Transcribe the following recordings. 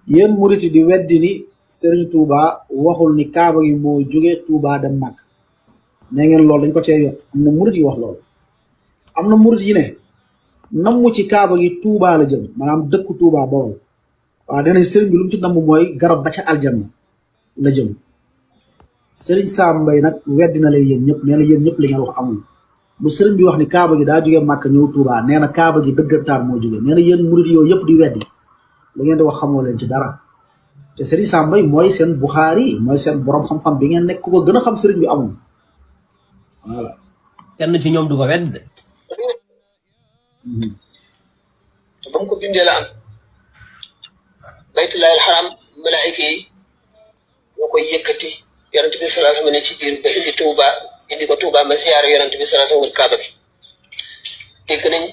yéen murit di weddi ni Serigne Touba waxul ni kaaba gi moo jóge Touba dem Màkk ne ngeen loolu dañ ko cee yokk am na murit yi wax loolu am na murit yi ne namu ci kaaba gi Touba la jëm maanaam dëkku Touba Bawol waaw danañ Serigne bi lu mu ci namm mooy garab ba ca aljanna la jëm Serigne Sam Mbaye nag weddi na leen yéen ñëpp nee na yéen ñëpp li ngeen wax amul lu Serigne bi wax ni kaaba gi daa jóge Màkk ñëw Touba nee na kaaba gi dëggantaan moo jóge nee na yéen murit yooyu yëpp di weddi li ngeen di wax xamoo leen ci dara te Serigne Sam Mbaye mooy seen Buxaari mooy seen borom xam-xam bi ngeen nekk ku ko gën a xam Serigne bi amul voilà. kenn ci ñoom du ko wedd. ba mu ko bindee la am baytullahi alxaram malaayika yi ñoo koy yëkkati yonent bi sallallahu alayhi wa sallam ne ci biir ba indi Touba indi ko Touba ma siyaare yonent bi sallallahu alayhi wa sallam kaaba gi dégg nañ.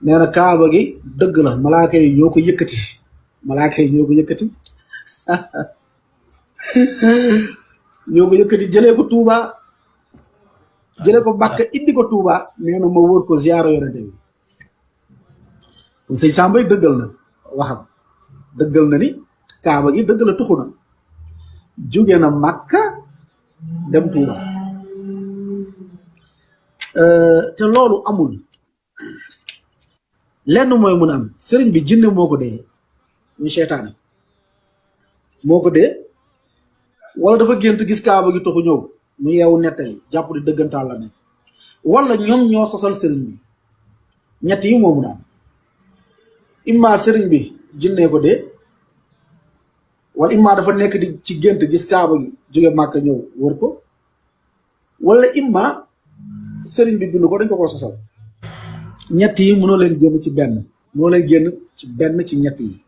nee na kaaba gi dëgg la malaaka yi ñoo ko yëkkati malaaka yi ñoo ko yëkkati ñoo ko yëkkati jëlee ko Touba jëlee ko Makka indi ko Touba nee na ma wóor ko ziyaara yonente bi kon sëñ Sam Mbaye dëggal na waxam dëggal na ni kaaba gi dëgg la tuxu na jóge na Makka dem Touba te loolu amul lenn mooy mun a am sëriñ bi jinne moo ko dee muy seytaane moo ko dee wala dafa gént gis kaaba gi toxu ñëw mu yeewu nettali jàpp di dëggantaan la nekk wala ñoom ñoo sosal sëriñ bi ñett yi moo mun a am imma sëriñ bi jinne ko dee wala imma dafa nekk di ci gént gis kaaba gi jóge Màkka ñëw wër ko wala imma sëriñ bi bind ko dañ ko sosal ñett yi mënoo leen génn ci benn mënoo leen génn ci benn ci ñett yi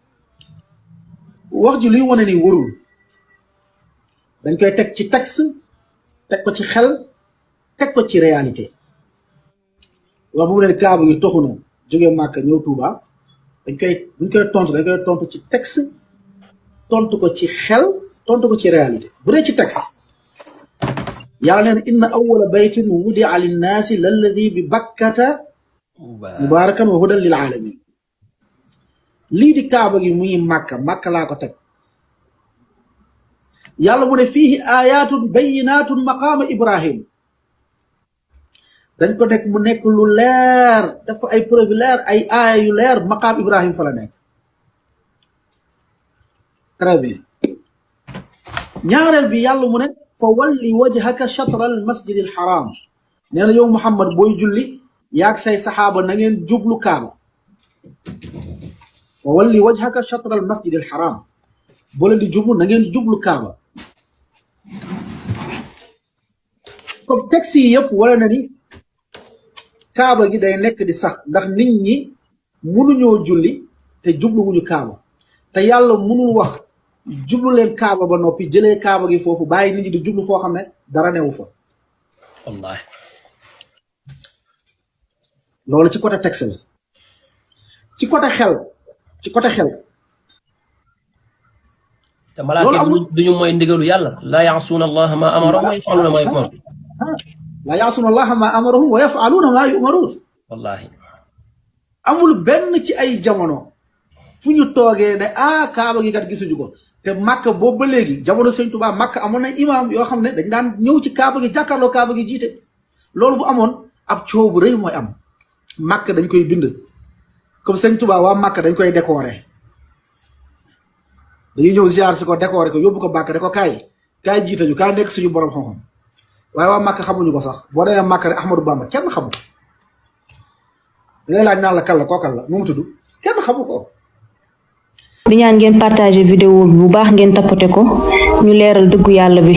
wax ji luy wane ni warul dañ koy teg ci texte teg ko ci xel teg ko ci réalité wax bu mu leen kaaba gi toxu na jógee Màkka ñëw Touba buñ koy tontu ci texte tontu ko ci xel tontu ko ci réalité bu dee ci texte yàlla nee na inna awwala baytin wudia linnaasi lalladi bi bakkata mubaarakan wa hudan lil alamin lii di kaaba gi muy Màkka laa ko teg yàlla mu ne fiihi ayatun bayinatun maqaama Ibrahim dañ ko nekk mu nekk lu leer dafa ay preuve leer ay aaya yu leer maqaam Ibrahim fa la nekk très bien ñaareel bi yàlla mu ne fa walli wajhaka chatra al masjid al haram nee na yow Muhammad booy julli yaag say saxaaba na ngeen jublu kaaba fa walli wajhaka chatra al masjid al haram boo leen di jublu na ngeen jublu kaaba comme texte yi yëpp wala na ni kaaba gi day nekk di sax ndax nit ñi mënuñoo julli te jubluwuñu kaaba te yàlla mënul wax jublu leen kaaba ba noppi jëlee kaaba gi foofu bàyyi nit ñi di jublu foo xam ne dara newu fa wallahi loolu ci côté texte la ci côté xel te malaaka duñu mooy ndigalu yàlla laa yaasuuna allaha ma amarahum wa yafaluuna ma yumaruun laa yaasuuna allaha ma amarahum wa yafaluuna ma yumaruun wallahi amul benn ci ay jamono fu ñu toogee ne kaaba gi kat gisuñu ko te Màkka boobu ba léegi jamono Sëñ Tuubaa Màkka amoon na imaam yoo xam ne dañ daan ñëw ci kaaba gi jàkkaarloo kaaba gi jiite loolu bu amoon ab coow bu rëy mooy am Màkka dañ koy bind comme Sëñ Tuubaa waa Màkka dañ koy décorer dañuy ñëw ziar si ko décorer ko yóbbu ko Màkka de ko kaay jiite ñu kaay nekk suñu borom xam-xam waaye waa Màkka xamuñu ko sax boo demee Màkka rek Ahmadou Bamba kenn xamu ko léeg laaj naan la kan la kookal la nu mu tudd kenn xamu ko. di ñaan ngeen partager vidéo bi bu baax ngeen tapoter ko ñu leeral dëggu yàlla bi.